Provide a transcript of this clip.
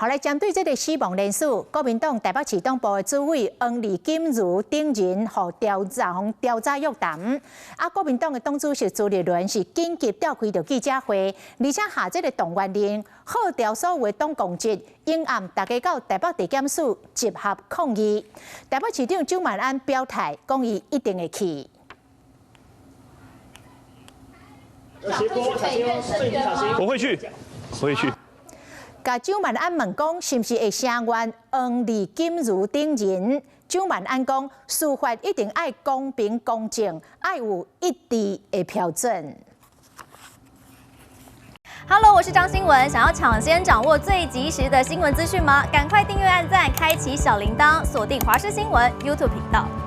後來針對這个死亡人數，國民黨台北市黨部的主委黃李金如等人予調查調查約談。啊，國民黨的黨主席朱立倫是緊急召開著記者會，而且下這个動員令，號召所有的黨公職，永暗大家到台北地檢署集合抗議。台北市長蔣萬安表態，講伊一定會去。我會去，我會去。共蔣萬安問講，是毋是會聲援黃李金如等人？蔣萬安講，司法一定愛公平公正，愛有一致的標準。 Hello，我是張新聞，想要搶先掌握最及時的新聞資訊嗎？趕快訂閱、按讚、開啟小鈴鐺，鎖定華視新聞 YouTube 頻道。